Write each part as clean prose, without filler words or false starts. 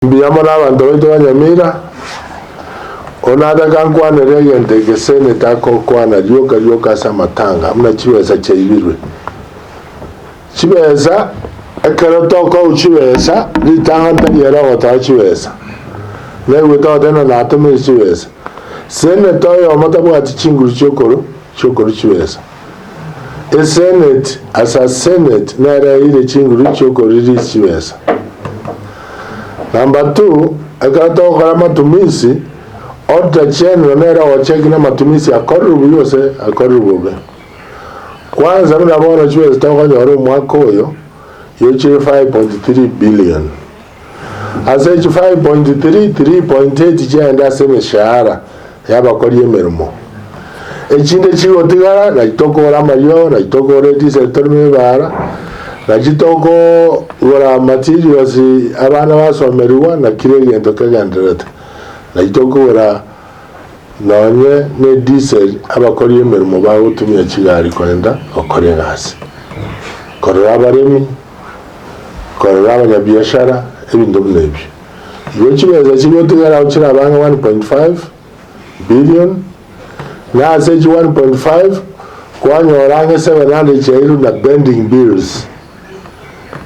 Mbuya mono abanto baito ba Nyamira, oo nataka nkwanere egento eke seneta agokwana rioka rioka ase amatanga buna chibesa chiaibirwe. Chibesa, ekero tokou chibesa, ritang'ani tari ere ogotoa chibesa, naigwete ogoteba ng'a natomire chibesa. Seneta oyomo tabwati chinguru chiokoru chiokoru chibesa. Esenate as a senate nere eire chinguru chi'okorelease chibesa. Number two, ekero togokora amatumisi, Auditor General nere ogocheki na amatumisi akorirwe buya gose akorirwe bobe. Kwanza buna bono chibesa tokonyora omwaka oyo, yochire 5.3 billion. Ase echi 5.3, 3.8 chiaende ase emeshahara y'abakori emeremo. Echinde chigotigara nachi tokogora amariogo, nachi tokogora edisel toreme ebaara, nachi tokogora materials abana basomerigwa na kera egento kegendererete. Nachi tokogora nonye ne edisel abakori emeremo bagotumia chigari kogenda gokora egasi. Korora abaremi. Korora abanyabiashara, ebinto buna ebio. Igo chibesa chigotigara ao chirabe ang'e 1.5 billion, na ase echi 1.5 kwanyora ang'e 700 chiairwe na pending bills,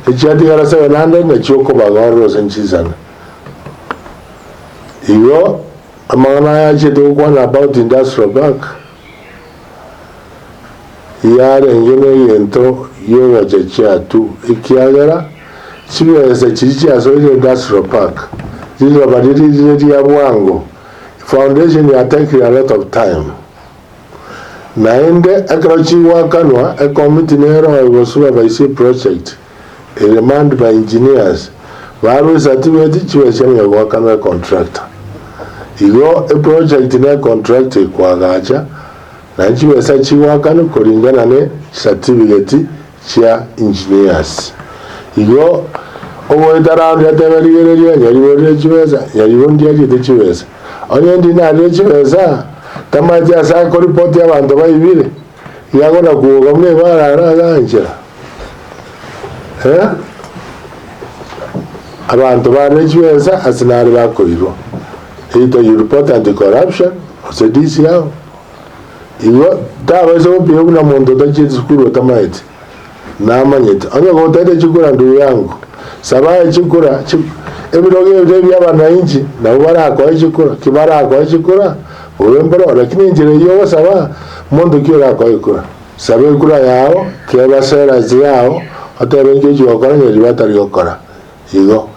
echiatigara 700 nachio okobagorora ase nchisana. Igo amang'ana aya achiete gokwana about industrial park, Yarenge negento gi'ogochechia tu, ekiagera chibesa chiria chiasoire Industrial Park, riroba riria rire ria bwango, foundation yatakire a lot of time. Naende ekero chigoakanwa, ekomiti nero egosupervise eproject, ere manned by engineers, barue certificate chibesa chiamanya goakanwa econtractor. Igo eproject ne econtractor ekoagacha, Na chibesa chigoakanwa koringana ne chisatifigeti chia engineers. Igo ogoeta round atebe rigereria nyariborire chibesa, nyaribo ndiariete chibesa. Onye ndi narire chibesa, tamaeti ase akoripoti abanto baibire, iga akona kwoga buna ebara ara aganchera. Eh? Abanto barire chibesa ase nare bakoirwa. Either you report anti-corruption, gose DCI, Igo tabaisa gopima buna monto otachieti sukuru otamaeti, namanyete. Onye gotaete chikura ndugu yangu, saba aye chikura, chi, ebirogo ebi nebia abanainchi, nabo barakoe chikura, ki barakoe chikura, bobe mboro, lakini enchera eyio ogosaba, monto ki orakoe ekura? Saba ekura yao, teba sera yao, otebe inki ochia gokora onye riria batari gokora. Igo.